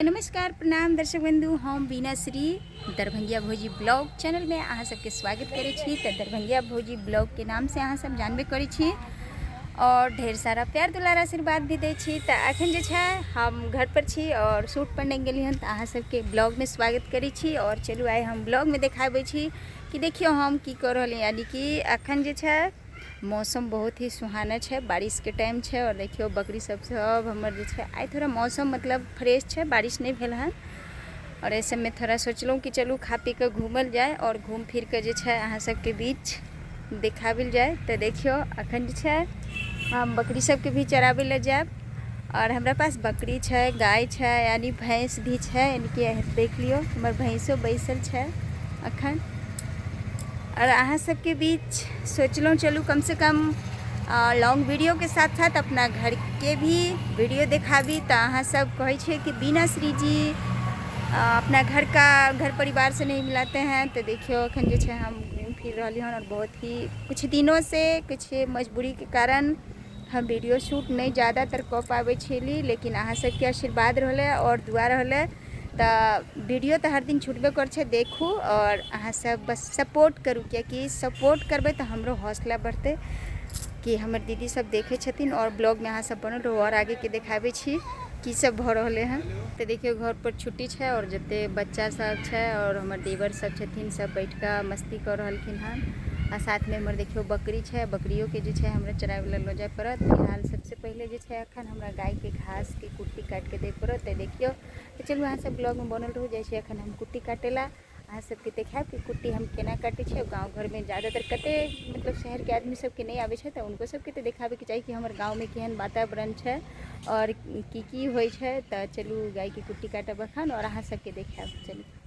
नमस्कार प्रणाम दर्शक बंधु, हम बीना श्री दरभंगिया भौजी ब्लॉग चैनल में अहाँ सबके स्वागत करै छी। तऽ दरभंगिया भौजी ब्लॉग के नाम से अहाँ सब जानबे करै छी और ढेर सारा प्यार दुलार आशीर्वाद भी दै छी। तऽ अखन जे छै हम घर पर छी और शूट पर नहि गेली हन, तऽ अहाँ सबके ब्लॉग में स्वागत करै छी। और चलू आइ हम ब्लॉग में देखाबै छी कि देखियौ हम की कऽ रहल, यानी कि अखन जे छै मौसम बहुत ही सुहाना छै, बारिशके टाइम छै। और देखियौ बकरी सब सब हमर जे छै आइ थोड़ा मौसम मतलब फ्रेश छै, बारिश नहि भेल हन। और एहि सबमे थोड़ा सोचलहुँ कि चलू खा पी कऽ घूमल जाय और घूम फिर कऽ जे छै अहाँ सबके बीच देखाबल जाय। तऽ देखियौ अखन जे छै हम बकरी सबके भी चराबै लए जायब। और हमरा पास बकरी छै, गाय छै, यानी भैंस भी छै, यानी कि देख लियौ हमर भैंसो बैसल छै अखन। और अहाँ सबके बीच सोचलहुँ चलू कम से कम लॉन्ग वीडियो के साथ साथ अपना घर के भी वीडियो देखाबी। तऽ अहाँ सब कहै छियै कि बीना श्री जी अपना घर का घर परिवार से नहीं मिलाते हैं। तऽ देखियौ अखन जे छै हम घूमि फिर रहली हन और बहुत ही कुछ दिनों से कुछ मजबूरी के कारण हम वीडियो शूट नहीं ज़्यादातर कऽ पाबै छली, लेकिन अहाँ सबके आशीर्वाद रहलै और दुआ रहलै तऽ वीडियो तऽ हर दिन छुटबे करै छै, देखू और अहाँ सब बस सपोर्ट करू, कियाकि सपोर्ट करबै तऽ हमरो हौसला बढ़तै कि हमर दीदी सब देखै छथिन। और ब्लॉगमे अहाँ सब बनल रहू और आगेके देखाबै छी की सब भऽ रहलै हन। तऽ देखियौ घर पर छुट्टी छै और जते बच्चा सब छै और हमर देवर सब छथिन सब बैठ कऽ मस्ती कऽ रहलखिन हन। आ साथमे हमर देखियौ बकरी छै, बकरियोके जे छै हमरा चराबै लए लऽ जाय पड़त। फिलहाल सबसँ पहिले जे छै अखन हमरा गायके घासके कुट्टी काटिके दै पड़त। तऽ देखियौ, तऽ चलू अहाँ सब ब्लॉगमे बनल रहू। जाइ छी अखन हम कुट्टी काटै लए, अहाँ सबके देखायब कि कुट्टी हम केना काटै छियै। गाँव घरमे ज़्यादातर कते मतलब शहरके आदमी सबके नहि आबै छै, तऽ हुनको सबके तऽ देखाबैके चाही कि हमर गाँवमे केहन वातावरण छै और की की होइ छै। तऽ चलू गायके कुट्टी काटब अखन और अहाँ सबके देखायब। चलू।